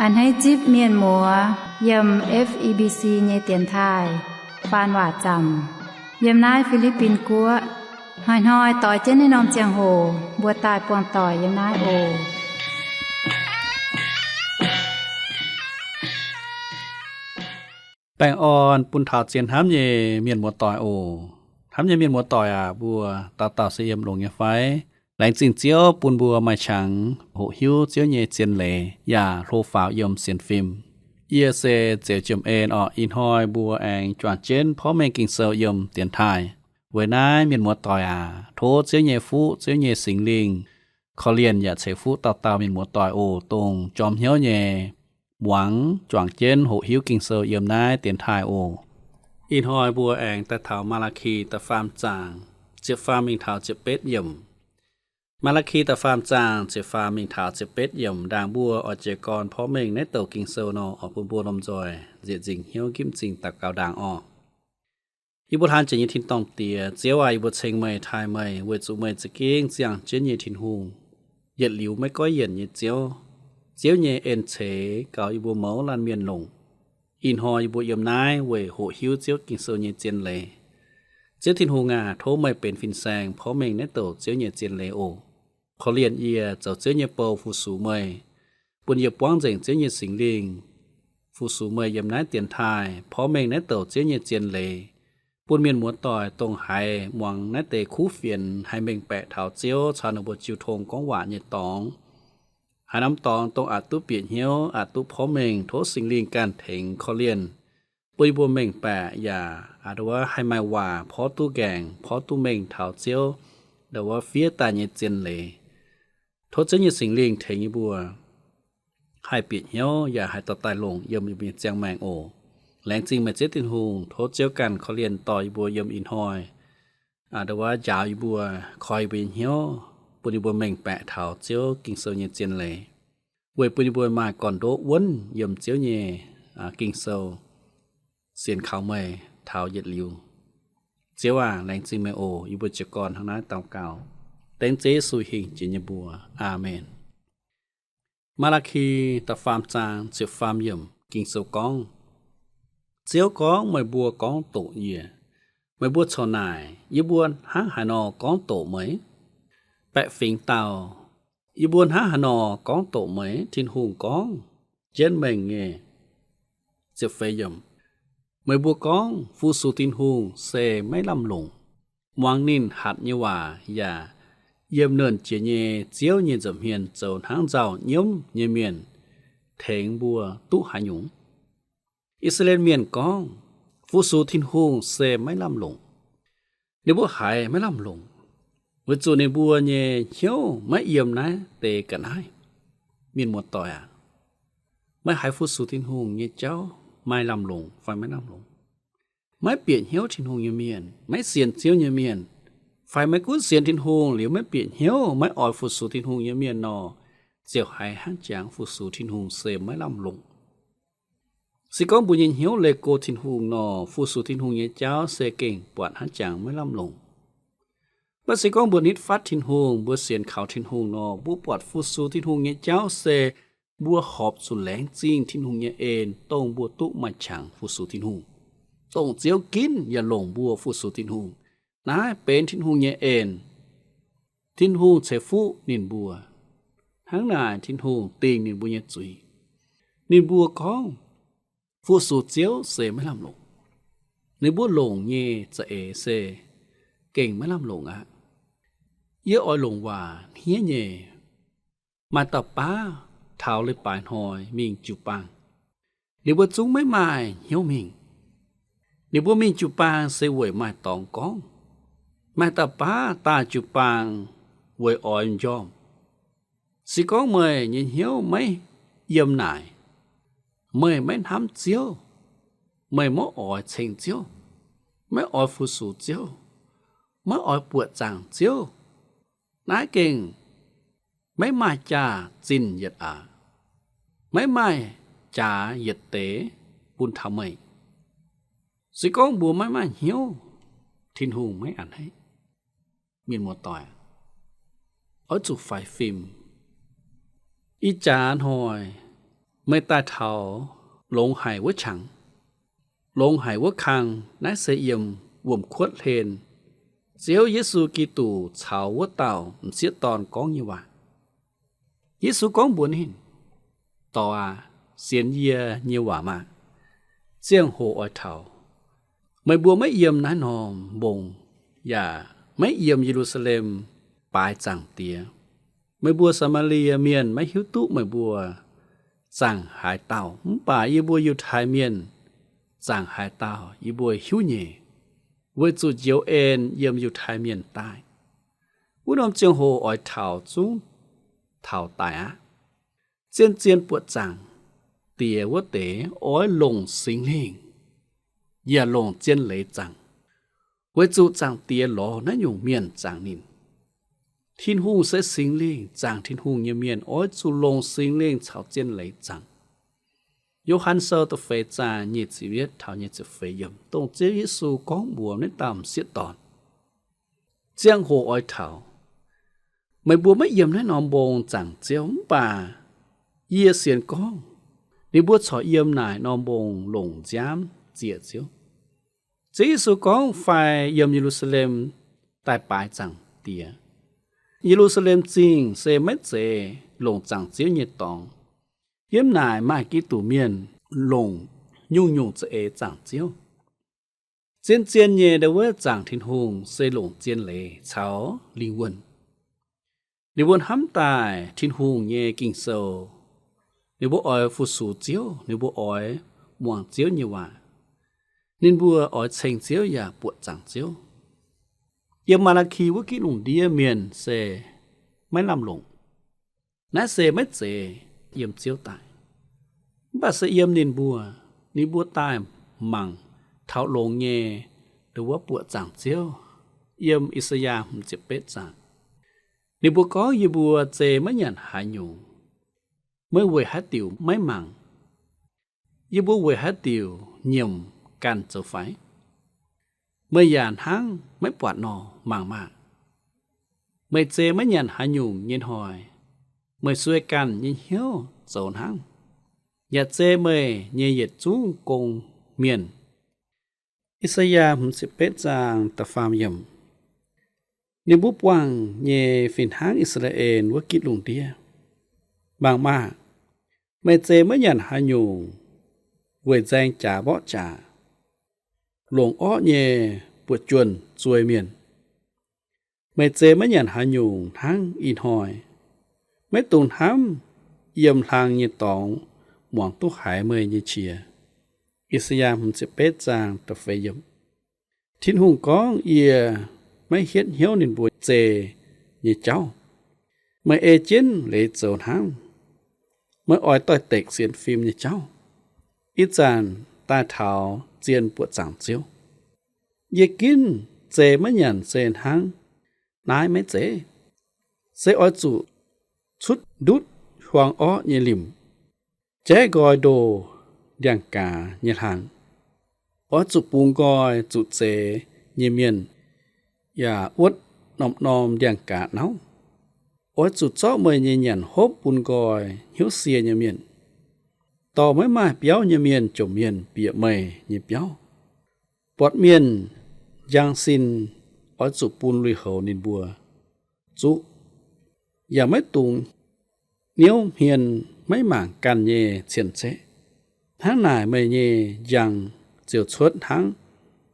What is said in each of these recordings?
A'hneiv zipv mienh muoz yiem F E B C nyei dienx taaih faan waac zaamc yiem naaiv Fi^li^bin Guoqv. Hnoi-hnoi doix jienv naaiv norm ziangh hoc mbuo daaih buangh doic yiem naaiv oc. Baengh orn bun taux zien hnamv nyei mienh muoz-doic oc. Hnamv nyei mienh muoz-doic aac, mbuo dauh dauh se yiem longx nyei fai? Laengz zingh Ziouv bun mbuo maaih qangx hoqc hiuv Ziouv nyei zien leiz yaac hlo faaux yiem sienx fim. Yie se Zeux Jiem En orqc. Ih hnoi mbuo aengx juangc jienv porv mengh Ging-Sou yiem dienx taaih. Weic naaiv mienh muoz-doic aac, tov Ziouv nyei fuqv, Ziouv nyei Singx Lingh korv-lienh yaac ceix fuqv dauh dauh mienh muoz-doic oc, dongh jorm hnyouv nyei muangx juangc jienv hoqc hiuv Ging-Sou yiem naaiv dienx taaih oc. Ih hnoi mbuo aengx daaih taux Maa^laa^ki da'faam zaang ziepc faam mingh taux ziepc betv yiemc. Maa^laa^ki da'faam zaang ziepc faam mingh taux ziepc betv yiemc. Ndaangc mbuo oix jiez gorn porv mengh naaiv douc Ging-Sou nor, oix bun mbuo lomh nzoih nzieqc nzingc hnyouv nqipv m'zing daux gaux ndaangc orqc. Yie mbuo hlaang jiex nyei tin-dorngh Diex, Ziouv aac, yie mbuo ceng meih, taaih meih, weic zuqc meih za'gengh ziangh jienv nyei Tin-Hungh, yietc liuz maiv goiv yienc nyei Ziouv. Ziouv nyei en ceix gaux yie mbuo mouz laanh mienh longc. Ih hnoi yie mbuo yiem naaiv weic hoqc hiuv Ziouv Ging-Sou nyei zien leiz. Ziouv Tin-Hungh aac, tov meih benx fin-saeng porv mengh naaiv douc Ziouv nyei zien leiz oc. Korv-lienh yie zoux Ziouv nyei bou fu-sux meih, bun yie buangv nzengc Ziouv nyei Singx Lingh fu-sux meih yiem naaiv dienx taaih porv mengh naaiv douc Ziouv nyei zien leiz, bun mienh muoz-doic dongh haiz muangx naaiv deix kuv fienx haih mengh baeqc taux Ziouv caux ninh mbuo jiu tong gorngv waac nyei dorngx. Haaix norm dorngx dongh aqc duqv bieqc hnyouv, aqc duqv porv mengh, tov Singx Lingh ganh tengx korv-lienh, bun yie mbuo mengh baeqc yaac a'ndongh wuov haih maaih waac porv duqv nqaengc, porv duqv mengh taux Ziouv ndongc wuov fiev daaih nyei zien leiz. Tov Ziouv nyei Singx Lingh tengx yie mbuo haih bieqc hnyouv yaac haih dorh daaih longc yiem yie mbuo nyei ziangh maengc oc. Laengz zingh meih Ziouv Tin-Hungh, tov Ziouv ganh korv-lienh dorh yie mbuo yiem ih hnoi, a'ndongh wuov njaaux yie mbuo, koi yie mbuo nyei hnyouv, bun yie mbuo mengh baeqc taux Ziouv Ging-Sou nyei zien leiz, weic bun yie mbuo maaih gorn-ndoqv wuonv yiem Ziouv nyei Ging-Sou, sienx kaux meih taux yietc liuz. Ziouv aac, laengz zingh meih oc. Yie mbuo jiez gorn hnangv naaiv daux gaux, dengv Ziouv Yesu hingh jiex nyei mbuox. Aamen. Maa^laa^ki da'faam zaang ziepc faam yiemc Ging-Sou gorngv, Ziouv gorngv, meih mbuo gorngv doqc yie. Meih mbuo corc naaic, yie mbuo hnangv haaix nor gorngv doqc meih? Baeqc fingx dauh, yie mbuo hnangv haaix nor gorngv doqc meih? Tin-Hungh gorngv, jienv mengh nyei. Meih mbuo gorngv, fu-sux Tin-Hungh se maiv lamh longc. Muangx ninh hatc nyei waac yaac yiem nernh jiex nyei Ziouv nyei nza'hmien zoux hnangv nzauh nyiemv nyei mienh, tengx mbuo duqv haaix nyungc? I^saa^laa^en Mienh gorngv, fu-sux Tin-Hungh se maiv lamh longc. Ninh mbuo haiz maiv lamh longc, weic zuqc ninh mbuo nyei hnyouv maiv yiem naaiv deix ga'naaiv. Mienh muoz-doic aac, meih haiz fu-sux Tin-Hungh nyei jauv maaih lamh longc fai maiv lamh longc? Maiv bieqc hnyouv Tin-Hungh nyei mienh, maiv sienx Ziouv nyei mienh, fai maiv gunv sienx Tin-Hungh liuz maiv bieqc hnyouv, maiv oix fu-sux Tin-Hungh nyei mienh nor, ziouc haiz hnangv jangx fu-sux Tin-Hungh se maiv lamh longc. Se gorngv mbuo nyei hnyouv leih go Tin-Hungh nor, fu-sux Tin-Hungh nyei jauv se gengh buatc hnangv jangx maiv lamh longc. Mv baac se gorngv mbuo nitv fatv Tin-Hungh, mbuo sienx kaux Tin-Hungh nor, mbuo buatc fu-sux Tin-Hungh nyei jauv se mbuo horpc zuqc laengz zingh Tin-Hungh nyei en, dongh mbuo duqv maaih qangx fu-sux Tin-Hungh, dongh Ziouv ginv yaac longc mbuo fu-sux Tin-Hungh. Naaiv benx Tin-Hungh nyei en. Tin-Hungh ceix fuqv ninh mbuo. Hnangv naaic Tin-Hungh dingh ninh mbuo nyei zuiz. Ninh mbuo gorngv, fu-sux Ziouv se maiv lamh longc. Ninh mbuo longc nyei za'eix se gengh maiv lamh longc aqv. Yie oix longc waac hniev nyei. Maaih dauh baav taux leiz-baaix hnoi mingh jiu-baang. Ninh mbuo zungv maiv maaih hnyouv mingh. Ninh mbuo mingh jiu-baang se weic maaih dorngx gorngv. Maaih dauh baav daaih jiu-baang weic oix m'njormh. Se gorngv meih nyei hnyouv maiv yiem naaic, meih maiv hnamv Ziouv, meih maiv oix ceng Ziouv, maiv oix fu-sux Ziouv, maiv oix buoqc zaangc Ziouv, naaiv gengh maiv maaih jaax-zinh yietc aax, maiv maaih jaax yietc deix bun taux meih. Se gorngv mbuo maiv maaih hnyouv, Tin-Hungh maiv a'hneiv. Mienh muoz-doic, oix zuqc faix fim. Ih jaax hnoi, Meih daaih taux longx haic wuov qangx, longx haic wuov kang, naaiv se yiem wuom-kuotv hlen Ziouv Yesu Giduc caux wuov dauh m'sieqv dorn gorngv nyei waac. Yesu gorngv mbuox ninh, Dorc aac, sienx yie nyei waac maah! Ziangh hoc oix taux, meih mbuo maiv yiem naaiv norm mbong, yaac maiv yiem Ye^lu^saa^lem baaix Zaangc Diex. Meih mbuo Saa^maa^lie Mienh maiv hiuv duqv meih mbuo zaangc haaix dauh, mv baac yie mbuo Yiutai Mienh zaangc haaix dauh yie mbuo hiuv nyei, weic zuqc njoux en yiem Yiutai Mienh daaih. Wuov norm ziangh hoc oix taux zungv taux daic aqv. Zien-zien buoqc Zaangc Diex wuov deix oix longc Singx Lingh yaac longc zien leiz zaangc, weic zuqc Zaangc Diex lorz naaiv nyungc mienh zaangc ninh. Tin-Hungh se Singx Lingh, zaangc Tin-Hungh nyei mienh oix zuqc longc Singx Lingh caux zien leiz zaangc. Yo^han Sou da'feix zaang nyic ziepc yietv taux nyic ziepc feix yiemc, dongh Ziouv Yesu gorngv mbuox naaiv dauh m'sieqv dorn, Ziangh hoc oix taux, meih mbuo maiv yiem naaiv norm mbong zaangc Ziouv, mv baac yie sienx gorngv ninh mbuo corc yiem naaic norm mbong longc nziaamv zieqc Ziouv. Ziouv Yesu gorngv fai yiem Ye^lu^saa^lem daaih baaix Zaangc Diex. Ye^lu^saa^lem Zingh se maiv zeiz longc zaangc Ziouv nyei dorngx. Yiem naaic maaih Giduc mienh longc nyungc-nyungc za'eix zaangc Ziouv. Zien-zien nyei ndo wuov zaangc Tin-Hungh se longc zien leiz caux lingh wuonh. Ninh mbuo hnamv daaih Tin-Hungh nyei Ging-Sou. Ninh mbuo oix fu-sux Ziouv, ninh mbuo oix muangx Ziouv nyei waac. Ninh mbuo oix ceng Ziouv yaac buoqc zaangc Ziouv. Yiem Maa^laa^ki wuov gitv lungh ndiev mienh se maiv lamh longc. Naaiv se maiv zeiz yiem Ziouv daaih, mv baac se yiem ninh mbuo. Ninh mbuo daaih mangc taux longx nyei ndo wuov buoqc zaangc Ziouv. Yiem I^saa^yaa hmz ziepc betv zaang, ninh mbuo gorngv, Yie mbuo zei maiv nyanc haaix nyungc. Meih weic haaix diuc maiv mangc? Yie mbuo weic haaix diuc nyiemc ganh zoux faix? Meih yaac hnangv maiv buatc nor? Mangc maah! Meih zei maiv nyanc haaix nyungc nyei hnoi, meih sueih ganh nyei hnyouv zoux hnangv, yaac zei meih nyei yietc zungv gong-mienh. I^saa^yaa hmz ziepc betv zaang da'faam yiemc. Ninh mbuo buangh nyei fih hnangv I^saa^laa^en wuov gitv lungh ndiev. Mangc maah! Meih zei maiv nyanc haaix nyungc weic nzaeng jaax mborqv jaax, longc orqv nyei buoz-juonh zuei mienh. Meih zei maiv nyanc haaix nyungc hnangv ih hnoi, maiv dungx hnamv yiem hlang nyei dorngx muangx duqv haiz meih nyei qiex. I^saa^yaa hmz ziepc betv zaang da'feix yiemc. Tin-Hungh gorngv, Yie maiv hietv hnyouv ninh mbuo zei nyei jauv. Meih ei jienv leiz zoux hnangv. Meih oix doix-dekc sienx fim nyei jauv, ih zanc daaih taux zien buoqc zaangc Ziouv. Yie ginv zei maiv nyanc se hnangv naaiv maiv zeiz? Se oix zuqc cutv ndutv hiuang orqv nyei limc, jaiv nqoi ndoh ndiangx-gaaz nyei hlang. Oix zuqc bungx nqoi zuqc zeix nyei mienh, yaac wuotv norm-norm ndiangx-gaaz nauv. Oix zuqc zorqv meih nyei nyanc hopv bun nqoi hnyouv sie nyei mienh. Dorh maiv maaih biauv nyei mienh jomc mienh bieqc meih nyei biauv. Buatc mienh njang sin, oix zuqc bun lui-houx ninh mbuo zuqv, yaac maiv dungx niouv hmien maiv mangc ganh nyei cien-ceqv. Hnangv naaic meih nyei njang ziouc cuotv hnangv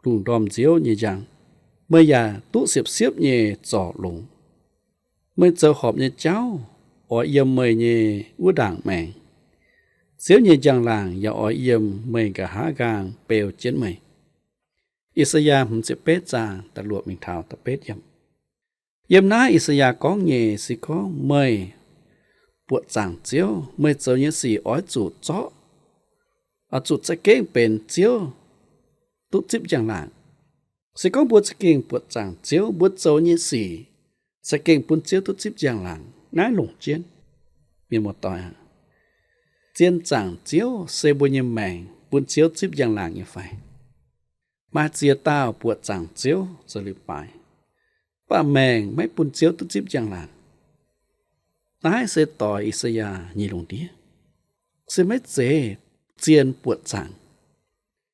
lungh ndorm nziouv nyei njang. Meih yaac duqv siepv-siepv nyei zorc longx. Meih zoux horpc nyei jauv oix yiem meih nyei wuov ndaangc maengx. Ziouv nyei njang-laangc yaac oix yiem meih nqa'haav nqaang beu jienv meih. I^saa^yaa hmz ziepc betv zaang da'luoqc mingh taux da'betv yiemc. Yiem naaiv I^saa^yaa gorngv nyei se gorngv meih buoqc zaangc Ziouv, meih zoux nyei sic oix zuqc zorqv, oix zuqc za'gengh benx Ziouv duqv zipv njang-laangc. Se gorngv mbuo za'gengh buoqc zaangc Ziouv, mbuo zoux nyei sic za'gengh bun Ziouv duqv zipv njang-laangc, naaiv longc jienv. Mienh muoz-doic aac, zien zaangc Ziouv se mbuo nyei maengc bun Ziouv zipv njang-laangc nyei fai? Maaih ziex dauh buoqc zaangc Ziouv zoux leiz-baaix, mv baac maengc maiv bun Ziouv duqv zipv njang-laangc. Naaiv se doix I^saa^yaa nyei lungh ndiev. se maiv zeiz zien buoqc zaangc.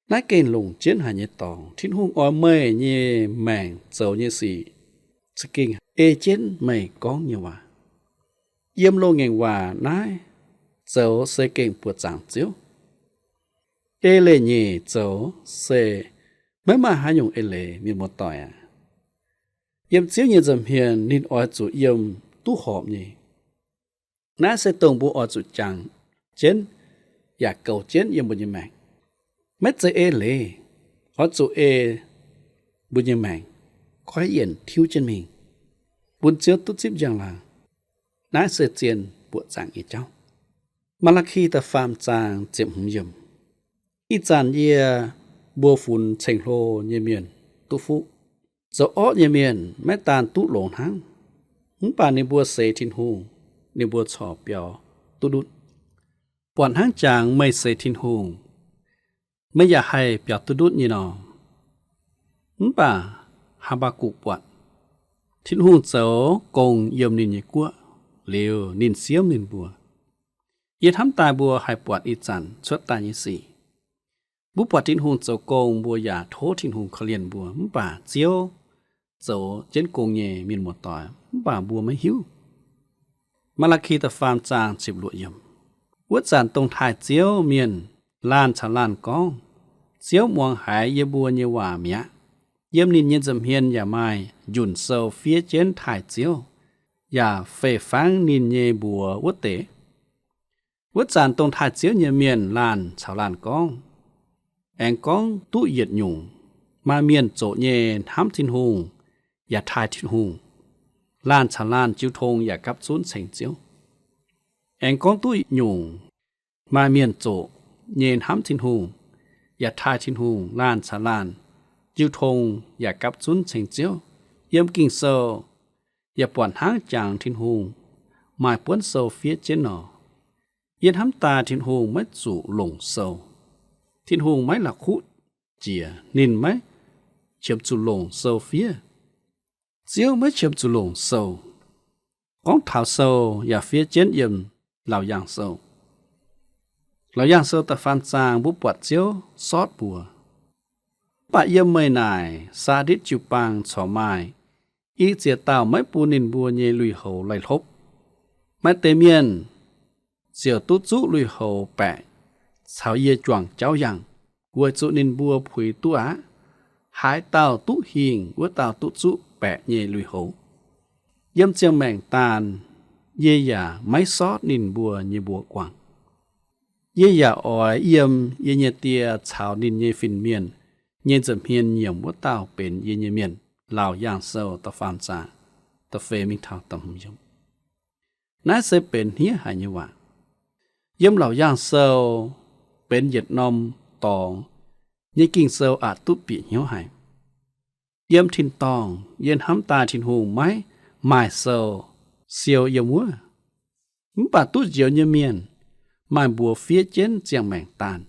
Naaiv gengh longc jienv haic nyei dorngx. Tin-Hungh oix meih nyei maengc zoux nyei sic za'gengh ei jienv meih gorngv nyei waac. Yiem loz-ngaengc waac naaiv zoux se gengh buoqc zaangc Ziouv. Ei leiz-nyeic zoux se maiv maaih haaix nyungc eix leiz, mienh muoz-doic aac. Yiem Ziouv nyei nza'hmien ninh oix zuqc yiem duqv horpc nyei. Naaiv se dongh mbuo oix zuqc jangx jienv yaac goux jienv yiem mbuo nyei maengc. Maiv zeiz ei leiz, oix zuqc ei mbuo nyei maengc goiv yienc tiuv jienv mingh, bun Ziouv duqv zipv njang-laangc. Naaiv se zien buoqc zaangc nyei jauv. Maa^laa^ki da'faam zaang ziepc hmz yiemc. Ih zanc yie mbuo funx ceng-hlo nyei mienh duqv fuqv. Zoux orqv nyei mienh maiv daan duqv longx hnangv, mv baac ninh mbuo seix Tin-Hungh, ninh mbuo corc biaux duqv ndutv. Buatc hnangv jangx meih seix Tin-Hungh, meih yaac haih biaux duqv ndutv nyei nor. Mv baac Haa^mbaa^gukc buatc Tin-Hungh zoux gong yiem ninh nyei guoqv liuz, ninh siemv ninh mbuo. Yie hnamv daaih mbuo haih buatc ih zanc cuotv daaih nyei sic. Mbuo buatc Tin-Hungh zoux gong, mbuo yaac tov Tin-Hungh korv-lienh mbuo, mv baac Ziouv zoux jienv gong nyei, mienh muoz-doic, mv baac mbuo maiv hiuv. Maa^laa^ki da'faam zaang ziepc luoqc yiemc. Wuov zanc dongh taaih Ziouv mienh laanh caux laanh gorngv, Ziouv muangx haiz yie mbuo nyei waac mi'aqv. Yiem ninh nyei nza'hmien yaac maaih njunc sou fiev jienv taaih Ziouv, yaac fei-fangv ninh nyei mbuox wuov deix. Wuov zanc dongh taaih Ziouv nyei mienh laanh caux laanh gorngv, aengx gorngv duqv yietc nyungc. Maaih mienh zoqc nyei hnamv Tin-Hungh yaac taaih Tin-Hungh. Laanh caux laanh jiu tong yaac gapv zunv ceng Ziouv. Aengx gorngv duqv yietc nyungc. Maaih mienh zoqc nyei hnamv Tin-Hungh yaac taaih Tin-Hungh. Laanh caux laanh jiu tong yaac gapv zunv ceng Ziouv. Yiem Ging-Sou yaac buatc hnangv jangx Tin-Hungh maaih buonv sou fiev jienv nor. Yie hnamv daaih Tin-Hungh maiv zuqc longc sou. Tin-Hungh maiv la'kuqv jiex, ninh maiv qiemx zuqc longc sou fiev. Ziouv maiv qiemx zuqc longc sou. Gorngv taux sou yaac fiev jienv yiem Laauc Yaangh Sou. Laauc Yaangh Sou da'faam zaang mbuo buatc Ziouv sortv mbuo. Mv baac yiem meih naaic Saaditv jiu-baang corc maaih i ziex dauh maiv bun ninh mbuo nyei lui-houx laih hlopv. Maaih deix mienh ziouc duqv zuqv lui-houx baeqc caux yie juangc jauv yangh, weic zuqc ninh mbuo puix duqv aqv. Haaix dauh duqv hingh, wuov dauh duqv zuqv baeqc nyei lui-houx. Yiem ziangh maengc daan, yie yaac maiv sortv ninh mbuo nyei mbuox guangc. Yie yaac oix yiem yie nyei Die caux ninh nyei fin-mienh nyei nza'hmien nyiemc wuov dauh benx yie nyei mienh. Laauc Yaangh Sou da'faam zaang da'feix mingh taux da'hmz yiemc. Naaiv se benx hniev haic nyei waac. Yiem Laauc Yaangh Sou benx yietc norm dorngx nyei Ging-Sou aqc duqv bieqc hnyouv haic. Yiem tin-dorngh yie hnamv daaih Tin-Hungh maiv maaih sou siou yiem wuov. Mv baac duqv njoux nyei mienh maaih mbuox fiev jienv ziangh maengc daan.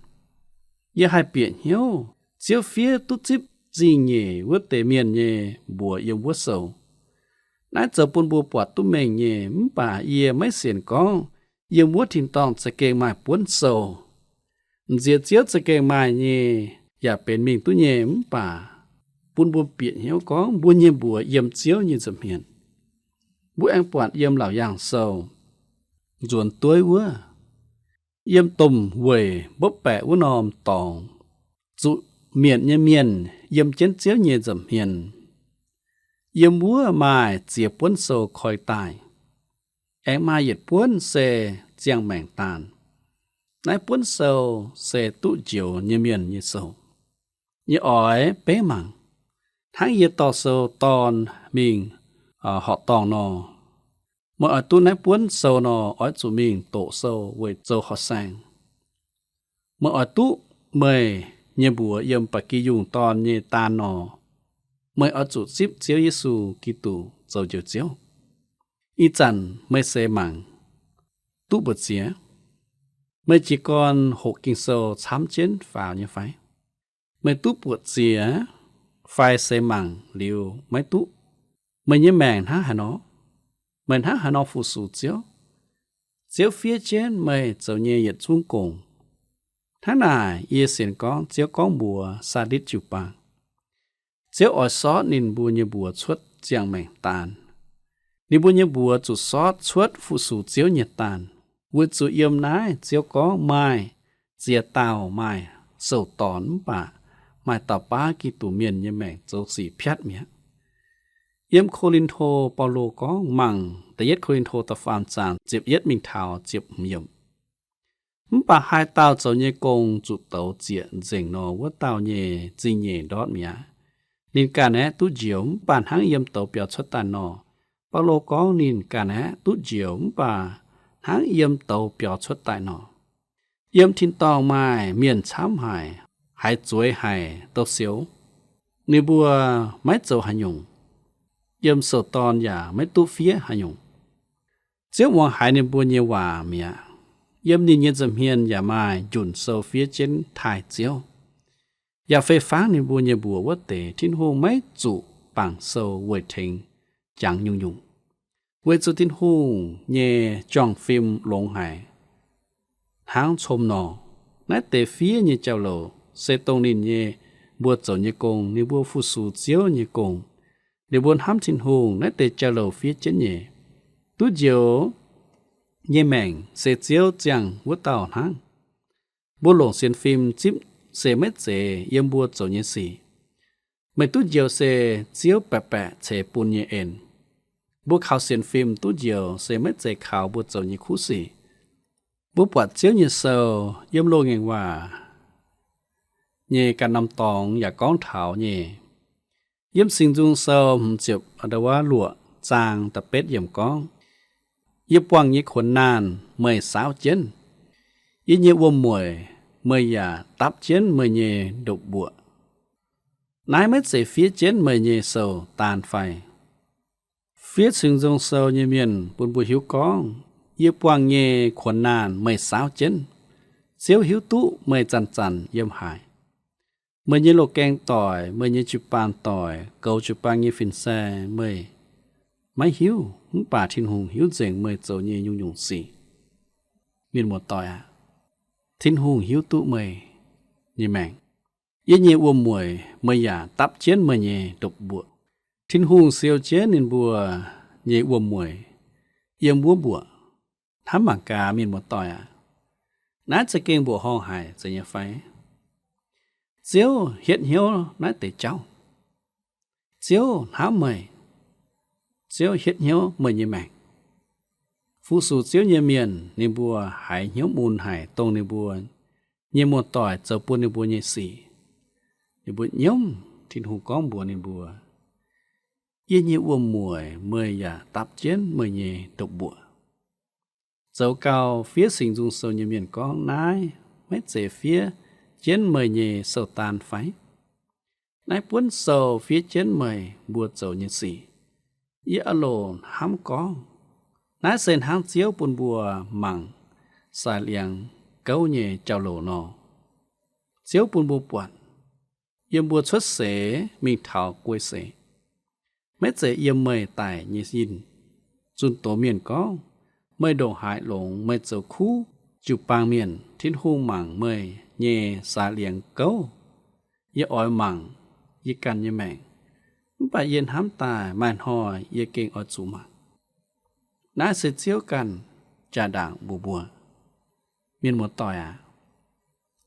Yie haih bieqc hnyouv Ziouv fiev duqv zipv zingh nyeic wuov deix mienh nyei mbuox yiem wuov sou. Naaiv zoux bun mbuo buatc duqv mengh nyei, mv baac yie maiv sienx gorngv yiem wuov tin-dorngh za'gengh maaih buonv sou. M'nziex Ziouv za'gengh maaih nyei yaac benx mingh duqv nyei, mv baac bun mbuo bieqc hnyouv gorngv mbuo nyei mbuox yiem Ziouv nyei nza'hmien. Mbuo aengx buatc yiem Laauc Yaangh Sou nzuonx dueiv wuov, yiem domh weic mbopv baeqc wuov norm dorngx, zuqc mietc nyei mienh yiem jienv Ziouv nyei nza'hmien. Yiem wuov maaih ziex buonv sou koi daaih, aengx maaih yietc buonv se ziangh maengc daan. Naaiv buonv sou se duqv njoux nyei mienh nyei sou. Yie oix beiv mangc, hnangv yie dorh sou dorn mingh horqc dorngh nor, meih oix duqv naaiv buonv sou nor, oix zuqc mingh doqc sou weic zoux horqc saeng. Meih oix duqv meih nyei mbuox yiem ba'gi yungh dorn nyei daan nor, meih oix zuqc zipv Ziouv Yesu Giduc zoux Njoux Ziouv. Ih zanc meih seix mangc duqv mbu'ziex? Meih jiez gorn hoqc Ging-Sou camv jienv faaux nyei fai? Meih duqv buoqc ziex fai seix mangc liuz maiv duqv? Meih nyei maengc hnangv haaix nor? Meih hnangv haaix nor fu-sux Ziouv? Ziouv fiev jienv meih zoux nyei yietc zungv gong. Hnangv naaic yie sienx gorngv Ziouv gorngv mbuox Saaditv jiu-baang, Ziouv oix sortv ninh mbuo nyei mbuox cuotv ziangh maengc daan. Ninh mbuo nyei mbuox zuqc sortv cuotv fu-sux Ziouv nyei daan, weic zuqc yiem naaiv Ziouv gorngv maaih ziex dauh maaih sou-dorn mv baac maaih dauh baav Giduc Mienh nyei maengc zoux sic piatv mi'aqv. Yiem Ko^lin^to, Baulo gorngv mangc da'yietv Ko^lin^to da'faam zaang ziepc yietv mingh taux ziepc hmz yiemc. Mv baac haaix dauh zoux nyei gong zuqc douz zieqc nzengc nor, wuov dauh nyei zingh nyeic ndortv mi'aqv. Ninh ganh aeqv, duqv njoux mv baac hnangv yiem douz biaux cuotv daaih nor. Baulo gorngv ninh ganh aeqv, duqv njoux mv baac hnangv yiem douz biaux cuotv daaih nor. Yiem tin-dorngh maaih mienh camv haic, haiz zueiz haic, douz-sioux. Ninh mbuo maiv zoux haaix nyungc. Yiem sou-dorn yaac maiv duqv fiev haaix nyungc. Ziouv muangx haiz ninh mbuo nyei waac mi'aqv. Yiem ninh nyei nza'hmien yaac maaih njunc sou fiev jienv taaih Ziouv, yaac fei-fangv ninh mbuo nyei mbuox wuov deix. Tin-Hungh maiv zuqc bangc sou weic tengx jangx nyungc-nyungc, weic zuqc Tin-Hungh nyei juang-fim longx haic hnangv com nor. Naaiv deix fiev nyei jauv-louc se dongh ninh nyei mbuo zoux nyei gong, ninh mbuo fu-sux Ziouv nyei gong, ninh mbuo hnamv Tin-Hungh, naaiv deix jauv-louc fiev jienv nyei. Duqv njoux nyei maengc se Ziouv ziangh wuov dauh hnangv. Mbuo longc sienx fim zipv se maiv zeiz yiem mbuo zoux nyei sic. Meih duqv njoux se Ziouv baeqc-baeqc ceix bun nyei en. Mbuo kaux sienx fim duqv njoux se maiv zeiz kaux mbuo zoux nyei kuv sic. Mbuo buatc Ziouv nyei sou yiem Loz-Ngaengc Waac nyei ganh norm dorngx yaac gorngv taux nyei. Yiem Singx Nzung Sou hmz ziepc luoqc zaang da'betv yiemc gorngv, Yie buangh nyei kuonx naanh meih saauv jienv. Yie nyei wuom-mueic meih yaac dapv jienv meih nyei ndopv-mbuoqc. Naaiv maiv zeiz fiev jienv meih nyei sou daan fai? Fiev Singx Nzung Sou nyei mienh bun mbuo hiuv gorngv, Yie buangh nyei kuonx naanh meih saauv jienv. Ziouv hiuv duqv meih zanc-zanc yiem haaix. Meih nyei loz-gaeng doic, meih nyei jiu-baang doic, goux jiu-baang nyei fin-saeng meih maiv hiuv, mv baac Tin-Hungh hiuv nzengc meih zoux nyei nyungc-nyungc sic. Mienh muoz-doic aac, Tin-Hungh hiuv duqv meih nyei maengc. Yie nyei wuom-mueic meih yaac dapv jienv meih nyei ndopv-mbuoqc. Tin-Hungh siou jienv ninh mbuo nyei wuom-mueic yiem wuov mbuoqc. Hnamv mangc gaax, mienh muoz-doic aac, naaiv za'gengh mbuoqc horngh haic zeiz nyei fai? Ziouv hietv hnyouv naaiv deix jauv. Ziouv hnamv meih. Ziouv hietv hnyouv meih nyei maengc. Fu-sux Ziouv nyei mienh ninh mbuo haiz hnyouv mun haic dongh ninh mbuo nyei muoz-doic zoux bun ninh mbuo nyei sic. Ninh mbuo nyiemv Tin-Hungh gorngv mbuox ninh mbuo, Yie nyei wuom-mueic meih yaac dapv jienv meih nyei ndopv-mbuoqc. Zoux gau fiev Singx Nzung Sou nyei mienh gorngv naaiv maiv zeiz fiev jienv meih nyei sou-daan fai? Naaiv buonv sou fiev jienv meih mbuo zoux nyei sic. Yie aah loc hnamv gorngv, naaiv se hnangv Ziouv bun mbuo mangc sai liangx gouv nyei jauv-louc nor. Ziouv bun mbuo buatc, yiem mbuo cuotv seix mingh taux guei seix, maiv zeiz yiem meih daic nyei zinh. Zunh doz mienh gorngv, meih ndongc haaix longx, meih zoux kuv jiu-baang mienh, Tin-Hungh mangc meih nyei sai liangx gouv. Yie oix mangc yie ganh nyei maengc, mv baac yie hnamv daaih maaih hnoi yie gengh oix zuqc mangc. Naaiv se Ziouv ganh jaa-ndaangc mbuox mbuo. Mienh muoz-doic aac,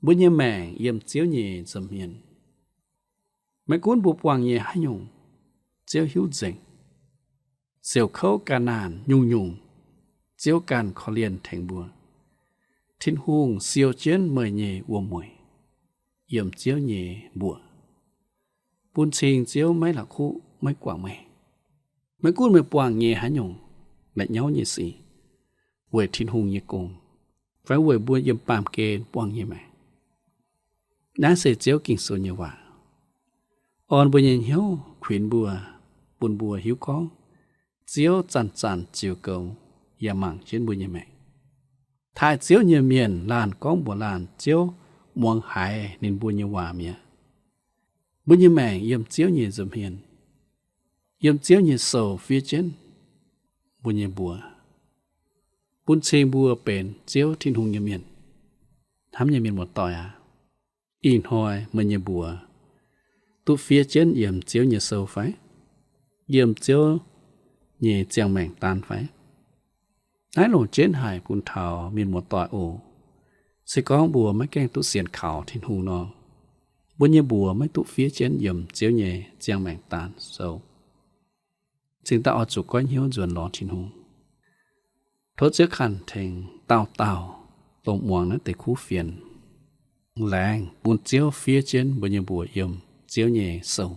mbuo nyei maengc yiem Ziouv nyei nza'hmien. Maiv gunv mbuo buangh nyei haaix nyungc, Ziouv hiuv nzengc. Siouc kouv ga'naanh nyungc-nyungc, Ziouv ganh korv-lienh tengx mbuo. Tin-Hungh siou jienv meih nyei wuom-mueic yiem Ziouv nyei mbuoqc, bun cing Ziouv maiv la'kuqv maiv guangc meih. Maiv gunv meih buangh nyei haaix nyungc la'nyauv nyei sic weic Tin-Hungh nyei gong, fai weic mbuo yiem baamh gen buangh nyei maengc. Naaiv se Ziouv Ging-Sou nyei waac. Orn mbuo nyei hnyouv kuinx mbuo, bun mbuo hiuv gorngv Ziouv zanc-zanc ziux goux yaac mangc jienv mbuo nyei maengc. Taaih Ziouv nyei mienh laanh gorngv mbuox laanh Ziouv muangx haiz ninh mbuo nyei waac mi'aqv. Mbuo nyei maengc yiem Ziouv nyei nza'hmien, yiem Ziouv nyei sou fiev jienv mbuo nyei mbuox. bun cing mbuo benx Ziouv Tin-Hungh nyei mienh. Hnamv nyei mienh muoz-doic aac, ih hnoi meih nyei mbuox duqv fiev jienv yiem Ziouv nyei sou fai? Yiem Ziouv nyei ziangh maengc daan fai? Naaiv longc jienv haic bun taux mienh muoz-doic oc. Se gorngv mbuo maiv gaengh duqv sienx kaux Tin-Hungh nor, mbuo nyei mbuox maiv duqv fiev jienv yiem Ziouv nyei ziangh maengc daan sou. Cingx daaih oix zuqc goiv hnyouv nzuonx lorz Tin-Hungh. Tov Ziouv ganh tengx dauh dauh dongh muangx naaiv deix kuv fienx, laengz bun Ziouv fiev jienv mbuo nyei mbuox yiem Ziouv nyei sou.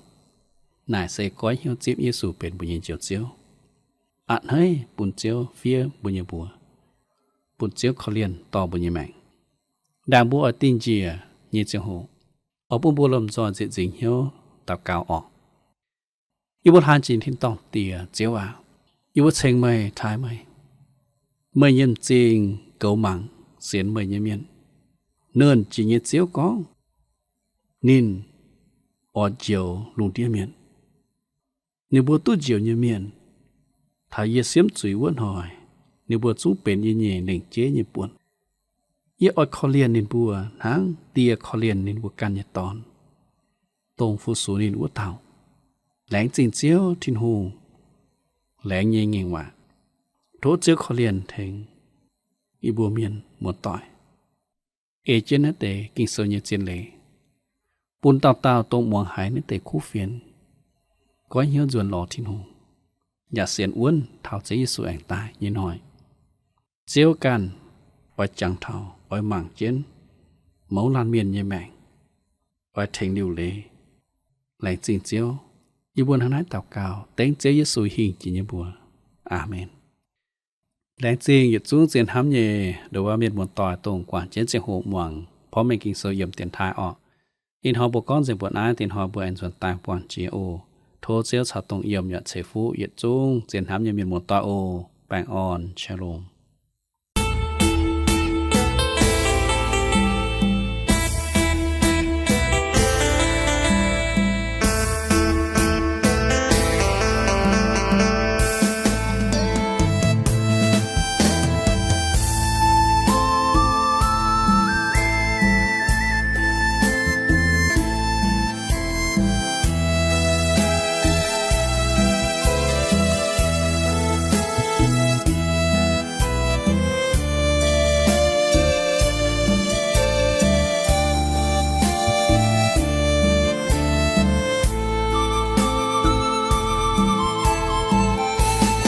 Naaic se goiv hnyouv zipv Yesu benx mbuo nyei Njoux Ziouv. A'hneiv bun Ziouv fiev mbuo nyei mbuox, bun Ziouv korv-lienh dorh mbuo nyei maengc. Ndaangc mbuo oix dingh njiec nyei ziangh hoc, oix bun mbuo lomh nzoih nzieqc nzingc hnyouv daux gaux orqc. Yie mbuo hlaax jiex tin-dorngh Diex, Ziouv aac, yie mbuo ceng meih, taaih meih. Meih nyei m'zing goux mangc sienx meih nyei mienh. Nernh Jiex nyei Ziouv gorngv ninh oix njoux lungh ndiev mienh. Ninh mbuo duqv njoux nyei mienh, taux yie siemv zuiz wuov hnoi, ninh mbuo zungv benx yie nyei lengc jeiv nyei buonc. Yie oix korv-lienh ninh mbuo hnangv die korv-lienh ninh mbuo ganh nyei dorn, dongh fu-sux ninh wuov dauh. Laengz zingh Ziouv Tin-Hungh laengz nyei ngaengc waac. Tov Ziouv korv-lienh tengx yie mbuo mienh muoz-doic ei jienv naaiv deix Ging-Sou nyei zien leiz, bun dauh dauh dongh muangx haiz naaiv deix kuv fienx goiv hnyouv nzuonx lorz Tin-Hungh, yaac sienx wuonv taux Ziouv Yesu aengx daaih nyei hnoi, Ziouv ganh oix jangx taux, oix mangc jienv mouz laanh mienh nyei maengc, oix tengx liuc leiz. Laengz zingh Ziouv. Yie mbuo hnangv naaiv daux gaux dengv Ziouv Yesu hingh jiex nyei mbuox. Aamen. Laengz zingh yietc zungv zien hnamv nyei nduov mienh muoz-doic dongh guangc jienv ziangh hoc muangx porv mengh Ging-Sou yiem dienx taaih orqc. Ih hnoi mbuo gorngv nzengc mbuo naaiv, dinh hnoi mbuo aengx nzuonx daaih buangh jiex oc. Tov Ziouv caux dongh yiem yaac ceix fuqv yietc zungv zien hnamv nyei mienh muoz-doic oc. Baengh orn, Shalom.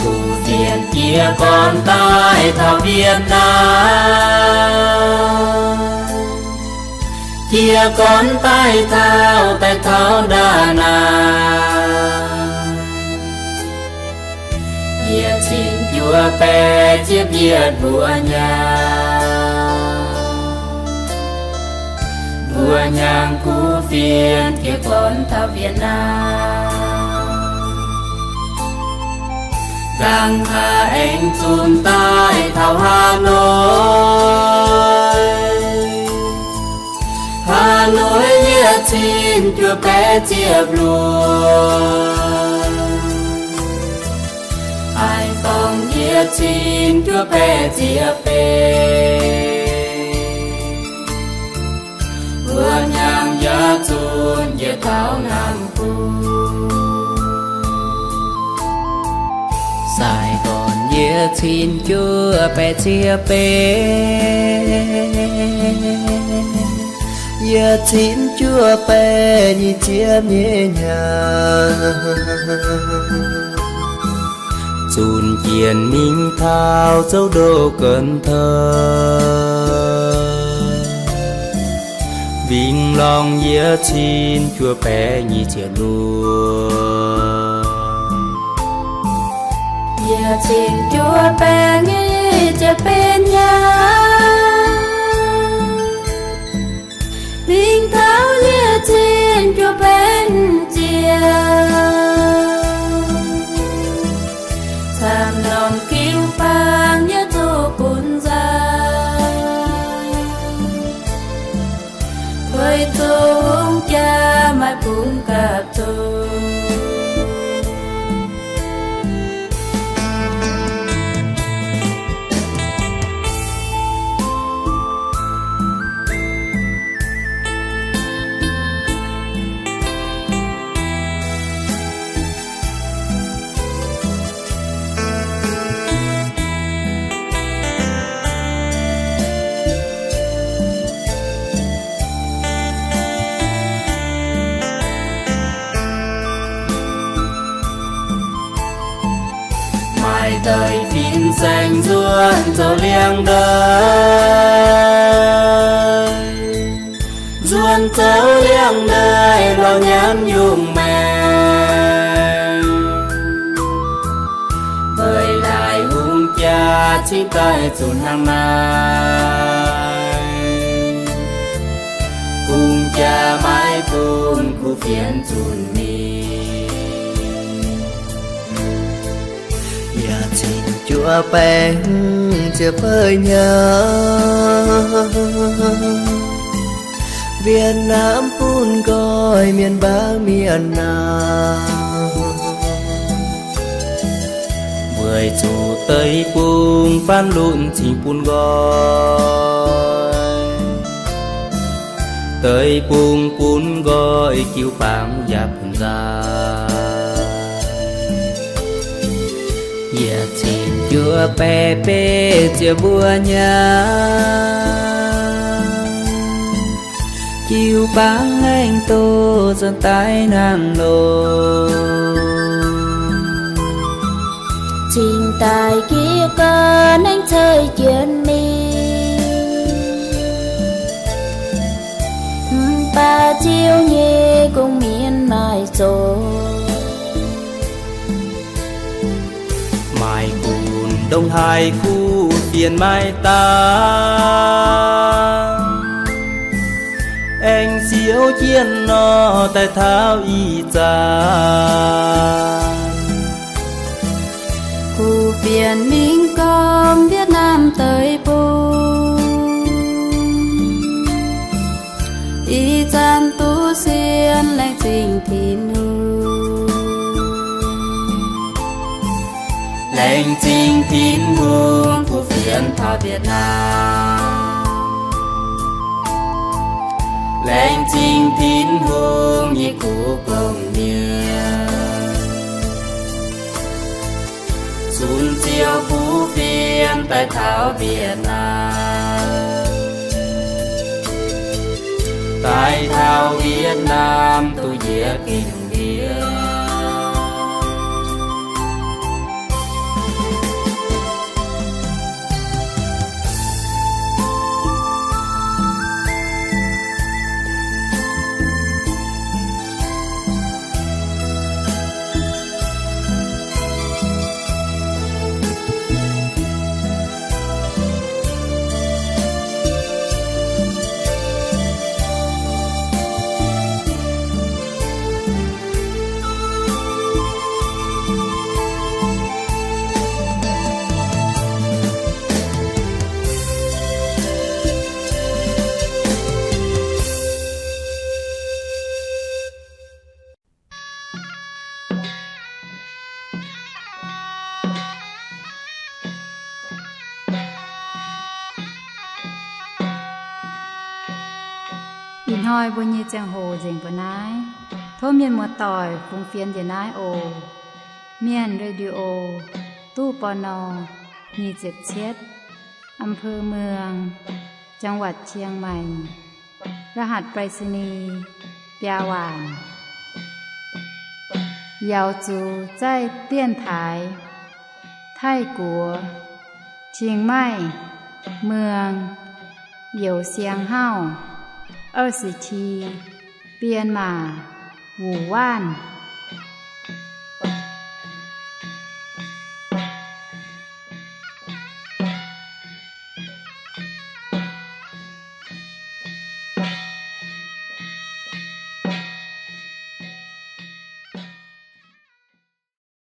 Kuv fienx jiez gorn daaih taux Việt Nam, jiez gorn daaih taux, daaih taux Đà Nẵng. Yie cin juov baeqv zieqv mbietv mbuo nyaanh. Mbuo nyaanh kuv fienx jiez gorn taux Việt Nam. Dangh haaix aengx zunc daaih taux Hà Nội. Hà Nội yie cin juov baeqv zieqv luoqc. Hải Phòng yie cin juov baeqv zieqv betv. Mbuo nyaanh yaac zunc njiec taux Nam Sài Gòn yie cin juov baeqv zieqv betv. Yie cin juov baeqv nyic zieqv nyeic nyaanh. Zunc jienv mingh taux Châu Đốc Cần Thơ. Vĩnh Long yie cin juov baeqv nyic zieqv luoqc. Yie cin juov baeqv nyic zieqv betv nyaanh. Vĩnh Thảo yie cin juov baeqv zieqv. Camv norm kiu baang yie zuqc bun nzauh. Weic zuqc hungh jaa maaih bungx gapv zunc. Deix fin-saeng nzuonx zoux liangx-ndeic, nzuonx zoux liangx-ndeic lorz nyanv yungh maengc. Deix laaix hungh jaa cingx daaih zuqc hnangv naaiv, hungh jaa maiv bun kuv fienx zunc mingh. Yaac cingx juov baeng ziepc feix hnyangx, Việt Nam bun nqoi mienh mbaang mienh naaic, weic zuqc deic-bung faanv lunx cingx bun nqoi. Deic-bung bun nqoi jiu-baang yaac bun nzaaih. Yaac cingx juov baeqv betv ziepc mbuo hnyangx, jiu-baang aengx doz zanc daaih nangh loh, cingx daaih gitv gau naaiv ceix jienv mingh, mv baac Ziouv nyei gong-mienv maaih zoqc. Maaih gunv ndongc haaix kuv fienx maaih dangh, aengx siouv jienv nor daaih taux ih zanc. Kuv fienx mingh gormx Việt Nam deic-bung, ih zanc duqv sienh laengz zingh Tin-Hungh. Laengz zingh Tin-Hungh kuv fienx taux Việt Nam. Laengz zingh Tin-Hungh nyei kuv gong-mienh, zunc Ziouv kuv fienx daaih taux Việt Nam, daaih taux Việt Nam duqv njiec gengh ndiev. Ih hnoi mbuo nyei ziangh hoc nzengc mbuo naaiv. Tov mienh muoz-doic fungx fienx njiec naaiv oc. Mienh Radio, ตู้ ปณ. nyic ziepc cietv, อำเภอเมือง จังหวัดเชียงใหม่ รหัสไปรษณีย์ biaa waanc. Yaux zuqc zaih dienx taaix Taiv-Guoqv, Chiang Mai, Muang, Youz Siang Hauv, 二十七, Bienh Maac, Wuc Waanv.